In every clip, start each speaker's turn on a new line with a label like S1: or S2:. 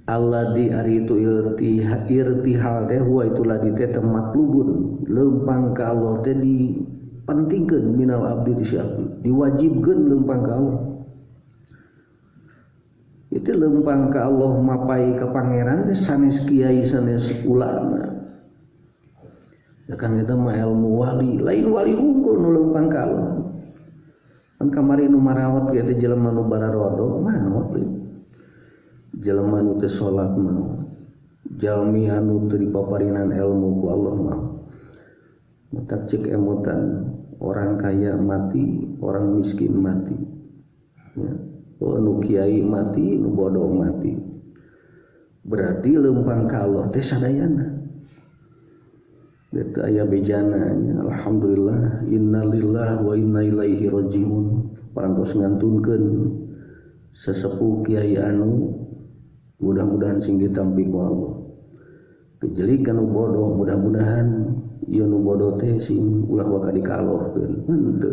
S1: Alladzi ari itu irtihal teh huwa itu ladzi teh matlubun leumpang ka Allah teh dipentingkeun minal abdi ti si abdi diwajibkeun leumpang ka Allah. Itu leumpang ka Allah mapai ka pangeran teh sanes kiai sanes ulama. Ya kan eta mah ilmu wali, lain wali unggul nu leumpang ka Allah. Kan kamari nu marawat ge teh jelema nu bararodo maot leuh. Jelema nu teu salat maot. Jalmi anu teu dipaparinan ilmu ku Allah maot. Matak cek emutan orang kaya mati, orang miskin mati. Ya. Oh, nu kiai mati, nu bodoh mati. Berarti leumpang ka Allah teh sadayana. Eta aya bejana nya. Alhamdulillah innalillahi wa inna ilaihi rajiun. Parantos ngantunkeun sesepuh kiai anu mudah-mudahan sing ditampi ku Allah. Kejelikan nu bodoh mudah-mudahan ieu nu bodoh teh sing ulah waka dikalohkeun. Henteu.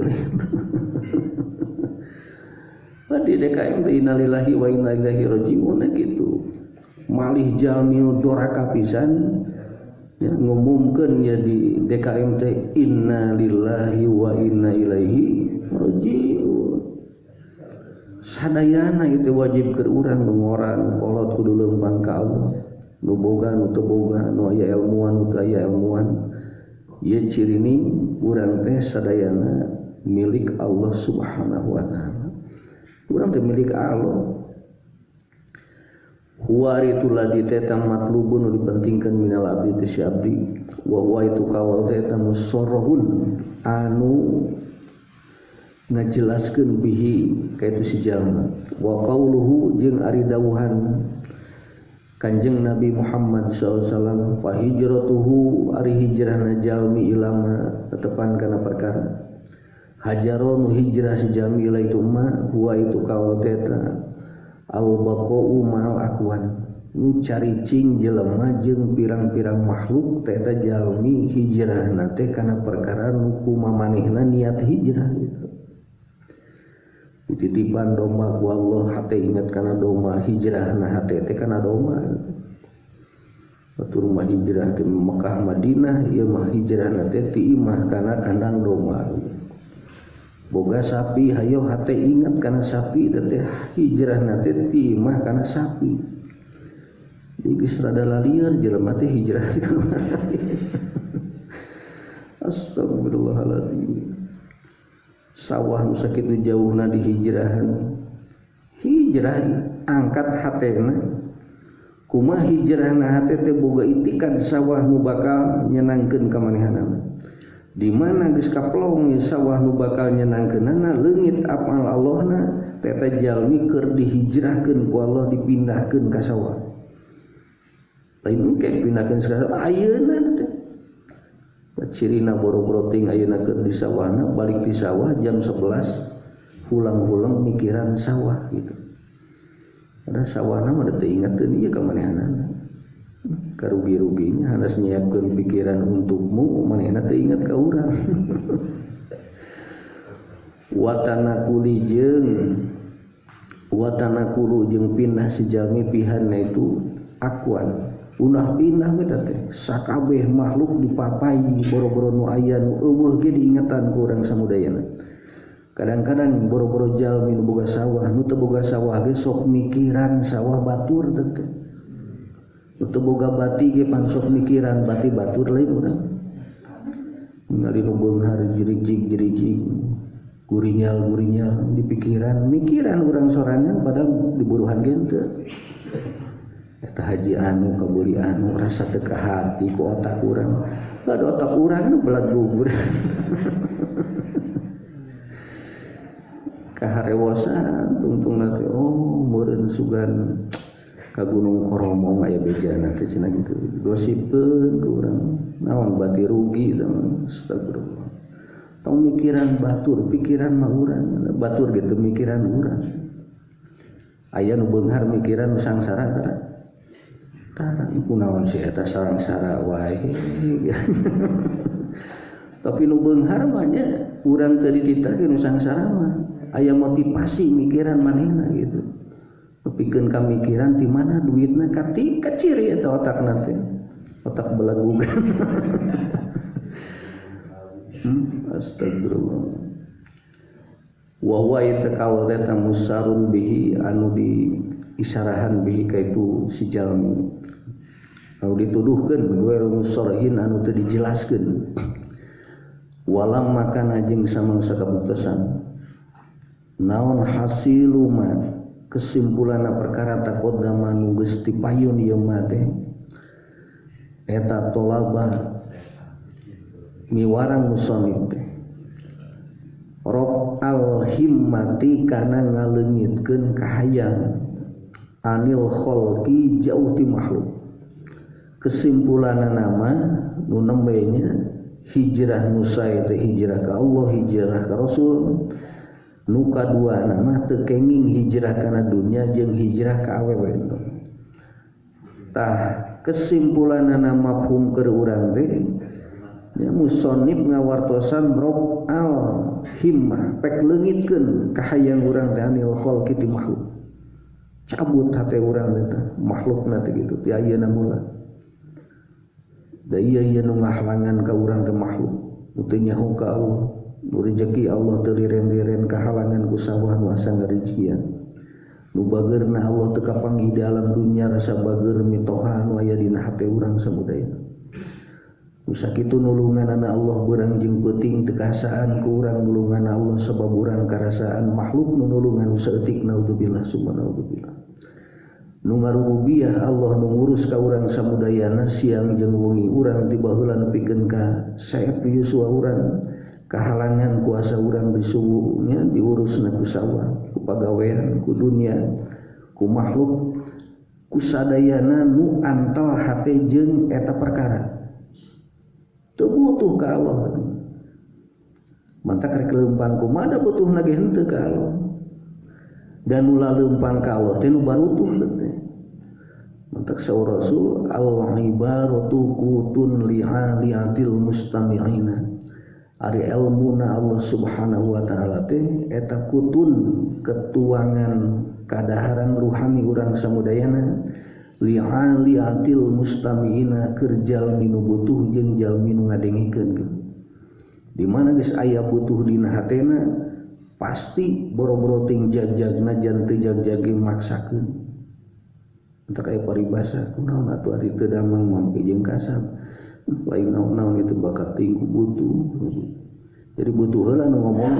S1: Di DKM teh innalillahi wa inna ilaihi rajiun gitu. Malih jalmi nu doraka pisan ya, ngumumkeun ya di DKM teh innalillahi wa inna ilaihi rajiun. Sadayana itu wajib keur urang nu ngora nu kolot kudu leumpang ka Allah. Nu boga nu teu boga, nu aya ilmuan nu teu aya ilmuan. Ieu cirine urang teh sadayana milik Allah Subhanahu wa taala. Urang teh milik Allah. Huwa itu ladzi teh matlubun nu dipentingkeun minal abdi teh si abdi. Wa huwa itu kawal teh musarrahun anu ngajelaskeun bihi ka itu si jalma. Wa qauluhu jeung ari dawuhan Kanjeng Nabi Muhammad sallallahu alaihi wasallam fa hijratuhu ari hijrahna jalmi ilama tetepan kana perkara hajaronu hijrah si jalmi ila itu ma huwa itu kaul teh al baqau ma'al akwan nu caricing jelema jeung pirang-pirang makhluk teh eta jalmi hijrahna teh kana perkara nu kumamanehna niat hijrah gitu. Dititipan domba ku Allah hate ingat kana domba hijrahna hate teh kana domba. Batur mah hijrah ke Mekah Madinah ieu mah hijrahna teh ti imah kana kandang domba. Boga sapi hayo hate ingat kana sapi teh hijrahna teh ti imah kana sapi. Jadi geus rada lalieur jelema teh hijrah. Astagfirullahaladzim. Sawah nu sakitu jauhna dihijrahan. Hijrah angkat hatena. Kumaha hijrahna hate teh boga itikan sawah nu bakal nyenangkeun ka manehanana. Di mana geus kaplong ye sawah nu bakal nyenangkeunana leungit amal Allahna teh eta jalmi keur dihijrahkeun ku Allah dipindahkeun ka sawah. Lain engke pindahkeun ka sawah ayeuna teh. Cirina boro-boro ting ayeuna keur di sawahna balik di sawah jam 11 hulang-hulang mikiran sawah gitu. Ada sawahna mah teu ingeteun ieu ka manehanana. Karugi-ruginya hanas nyiapkeun pikiran untukmu manehna teu inget ka urang. Watana kuli jeung watana kulu jeung pindah si jalmi pihanna itu akuan. Unah pindah we teh sakabeh makhluk dipapai boro-boro nu aya nu eueuh ge diingetan ku urang samudayana. Kadang-kadang boro-boro jalmi nu boga sawah nu teu boga sawah ge sok mikiran sawah batur teh. Nu teu boga bati ge pan sok mikiran bati batur lain urang. Ningali nu beunghar jirijig-jirijig gurinyal-gurinyal di pikiran mikiran urang sorangan padahal diburuhan ge henteu. Eta haji anu kabuli anu rasa teu ka hati ku otak urang. Ada otak urang kan belag gugur. Kaharewosan tungtungna teh oh meureun sugan ka Gunung Koromong aya bejana teh cenah gitu. Gosipeun ku urang naon bati rugi teh astagfirullah. Tong mikiran batur, pikiran mah urang, batur ge teu mikiran urang. Aya nu beunghar mikiran nu sangsara tara. Tara kunaon si eta sangsara wae. Tapi nu beunghar mah nya urang teu dititah nu sangsara mah aya motivasi mikiran manehna gitu. Nepikeun kamikiran ti mana duitna katika ciri eta otakna teh. Otak belagugan. Astagfirullah. Wa huwa yatakawl eta musarun bihi anu di isarahan bihi kaitu si jalmi. Anu dituduhkeun ghairu musarhin anu teu dijelaskeun. Walam makana jeung samangsa kabuktosan. Naon hasiluma kesimpulanna perkara taqaddama nu geus dipayun ieu mah teh eta tolaba miwarang musonib teh rob al himmati kana ngaleungitkeun kahayang anil kholqi jauh ti makhluk. Kesimpulanna nama nu nembe nya hijrah nu sae teh hijrah ka Allah, hijrah ka Rasul. Nu kadua nama teu kenging hijrah kana dunya jeung hijrah ka awewe. Tah kesimpulanna mafhum keur urang teh nya musonib ngawartosan rob al himmah pek leungitkeun kahayang urang teh anil khalqi ti makhluk. Cabut hate urang teh makhlukna teh kitu ti ayeuna mula. Da ieu ieu nu ngahalangan ka urang teh makhluk, nu teu nyaho ka Allah, nu rejeki Allah teu liren-liren kahalangan ku sawah nu asa ngarejekian. Nu bageurna Allah teu kapanggih di alam dunya rasa bageur mitoha nu aya dina hate urang samudaya. Nu sakitu nulunganana Allah beurang jeung peuting teu kasaan ku urang nulungan Allah sabab urang karasaan makhluk nu nulungan saeutik naudzubillah summa naudzubillah. Nu ngarububiah Allah nu ngurus ka urang samudayana siang jeung wengi urang ti baheula nepikeun ka saep yuswa urang kahalangan kuasa urang disuwuhnya diurusna ku sawah ku pagawean ku dunya ku makhluk ku sadayana nu antal hate jeung eta perkara teu butuh ka Allah. Mantak rek leumpang kumaha butuhna ge henteu ka Allah. Dan nu leumpang ka Allah teh nu barutuh teh. Mantak saur Rasul al ibaratu qutun li'aliyatil mustami'ina. Ari elmuna Allah Subhanahu wa taala teh eta kutun ketuangan kadaharan ruhani urang samudayana li'aliyatil mustami'ina keur jalmi nu butuh jeung jalmi nu ngadengikeun. Di mana geus aya butuh dina hatena pasti boro-boro ting jagjagna jan teu jagjage maksakeun. Entar aya paribasa kunaon atuh ari teu damang mampi jeung kasab. Lain naon-naon itu bakat ting ku butuh. Jadi butuh heula nu ngomong.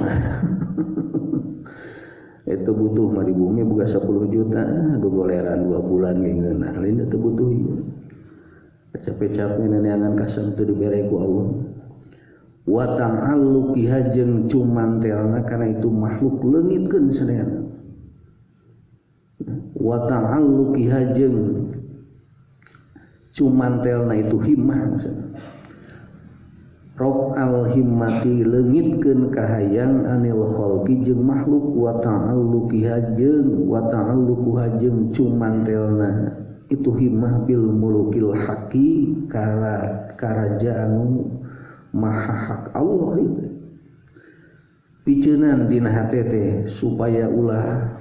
S1: Itu butuh mah di bumi boga 10 juta, gogoleran 2 bulan ngeunah. Lain teu butuh ieu. Capek-capek neneangan kasab teu dibere ku Allah. Wa ta'alluqiha jeung cumantelna kana itu makhluk leungitkeun sadayana. Wa ta'alluqiha jeung cumantelna itu himmah maksudna. Rob al himmati leungitkeun kahayang anil khalqi jeung makhluk wa ta'alluqiha jeung wa ta'alluquha jeung cumantelna itu himmah bil mulukil haqi kara karaja anu maha hak Allah itu. Piceunan dina hate teh supaya ulah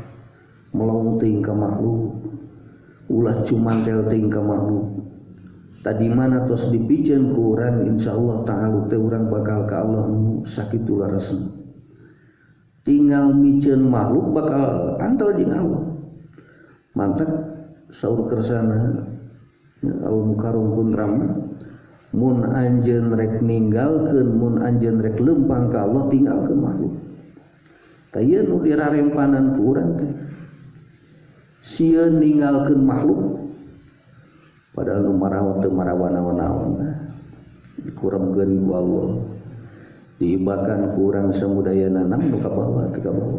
S1: melong teuing ka makhluk, ulah cumantel teuing ka makhluk. Tadi mana tos dipiceun ku urang insyaallah ta'ala teh urang bakal ka Allah nu sakitu leresna. Tinggal miceun makhluk bakal antel jeung Allah. Mantak saur kersana al mukarram pun rama mun anjeun rek ninggalkeun mun anjeun rek leumpang ka Allah tinggalkeun makhluk. Tah ieu nu dirarempanan ku urang teh. Sieun ninggalkeun makhluk padahal nu marawa teu marawa naon-naon. Dikuremkeun ku Allah. Diibakan ku urang samudayana nu kabawa teu kabawa.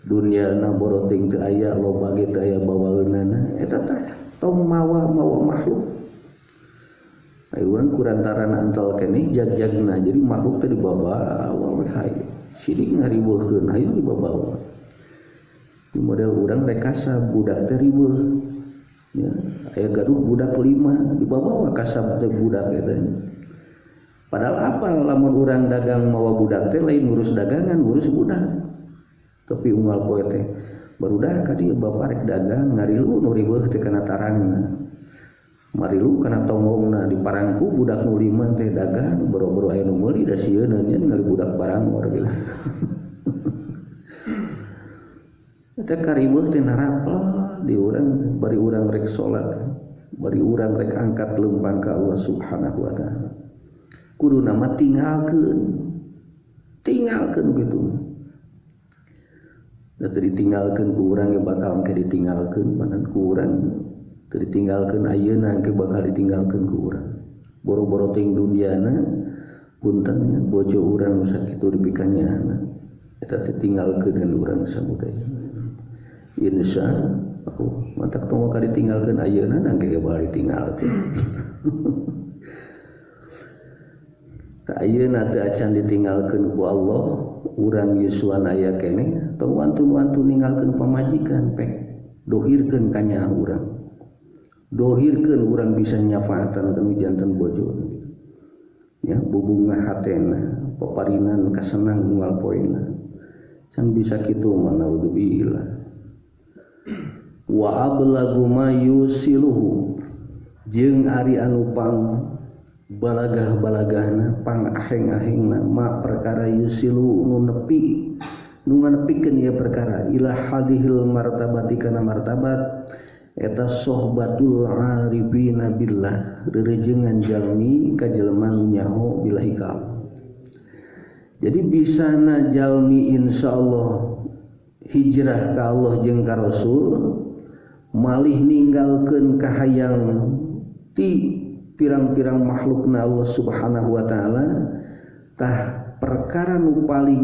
S1: Dunyana boroting teu aya loba ge teu aya bawaeunana eta tah tong mawa-mawa makhluk. Ayo urang kurantaran antal keneh jag-jagna jadi makhluk teh dibawa we hayu. Sidik ngariweuhkeun hayu dibawa. Di model urang rek kasab budak teh riweuh. Ya, aya gaduh budak 5 dibawa kasab teh budak eta. Padahal apa lamun urang dagang mawa budak teh lain ngurus dagangan, ngurus budak. Tapi unggal poe teh Barudak ka dieu bapak rek dagang ngarilu nu riweuh teh kana tarangna. Marilu kana tonggongna diparangku budak nu lima teh dagang boro-boro aya nu meuli da sieun nya ningali budak barangor gitu. Eta kariweuh teh narapel di urang bari urang rek salat, bari urang rek angkat lempang ka Allah Subhanahu wa taala. Kuduna mah tinggalkeun. Tinggalkeun kitu. Da teu ditinggalkeun ku urang ge bakal engke ditinggalkeun panan ku urang. Teu ditinggalkeun ayeuna engke bakal ditinggalkeun ku urang. Boro-boro ting duniana punten nya bojo urang nu sakitu dipikanyana. Eta teh tinggalkeun urang samudaya. Insya Allah matak tong bakal ditinggalkeun ayeuna engke ge bakal ditinggalkeun. Ka ayeuna teu acan ditinggalkeun ku Allah, urang yuswan aya keneh tong wantun-wantun ninggalkeun pamajikan pek dohirkeun ka nyaah urang. Dohirkeun urang bisa nyafaatan ka nu janten bojo. Ya bubungah hatena, paparinan kasenang unggal poena. Can bisa kitu mah naudzubillah. Wa ablagu ma yusiluhu jeung ari anu pang balagah-balagahna pang aheng-ahengna ma perkara yusilu nu nepi nu nganepikeun ieu perkara ila hadihil martabati kana martabat eta sohbatul arifina billah rerejengan jalmi ka jelema nu nyaho billahi ka Allah. Jadi bisana jalmi insyaallah hijrah ka Allah jeung ka Rasul malih ninggalkeun kahayang ti pirang-pirang makhlukna Allah Subhanahu wa taala tah perkara nu paling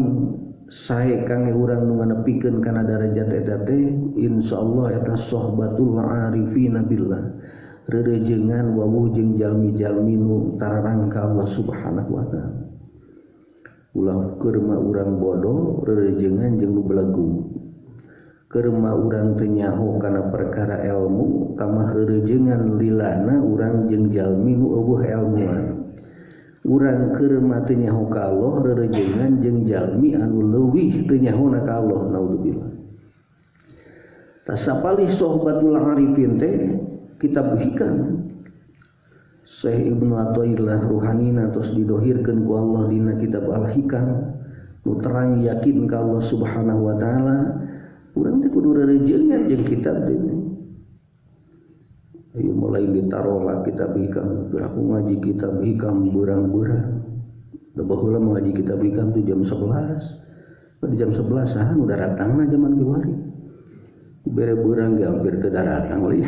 S1: sae kangge urang nu nganepikeun kana darajat eta teh insyaallah eta sohbatul arifina billah rerejengan wawuh jeung jalmi-jalmi nu tararang ka Allah Subhanahu wa taala. Ulah keur mah urang bodoh rerejengan jeung nu belegu. Keur mah urang teu nyaho kana perkara ilmu tamah rerejengan lilana urang jeung jalmi nu eueuh elmuan. Urang keur mah teu nyaho ka Allah rerejengan jeung jalmi anu leuwih teu nyahona ka Allah naudzubillah. Tah sapalih sohbatul arifin teh kitab hikam Syekh Ibnu Athaillah ruhanina tos didohirkeun ku Allah dina kitab Al-Hikam nu terang yakin ka Allah Subhanahu wa taala. Urang teh kudu rerejengan jeung kitab teh. Ayo mulai ditarola kitab hikam, aku ngaji kitab hikam berang-berang. Da baheula ngaji kitab hikam tuh jam 11. Di jam 11 saha nu daratangna jaman kiwari. Bere beurang ge hampir teu daratang euy.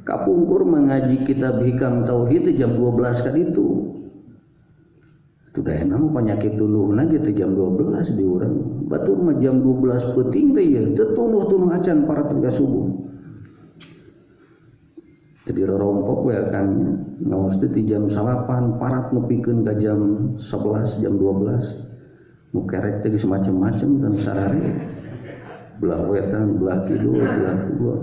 S1: Kapungkur mengaji kitab hikam tauhid jam 12 kan itu. Itu dah enak penyakit tuluhna gitu jam 12 di urang. Batur mah jam 12 peuting teh ieu teu tunuh-tunuh acan para tiga subuh. Jadi rorompok we kan ngaos teh ti jam 8 parat nepikeun ka jam 11 jam 12. Nu kerek teh geus macem-macem dan sarare. Belah wetan, belah kidul, belah kulon.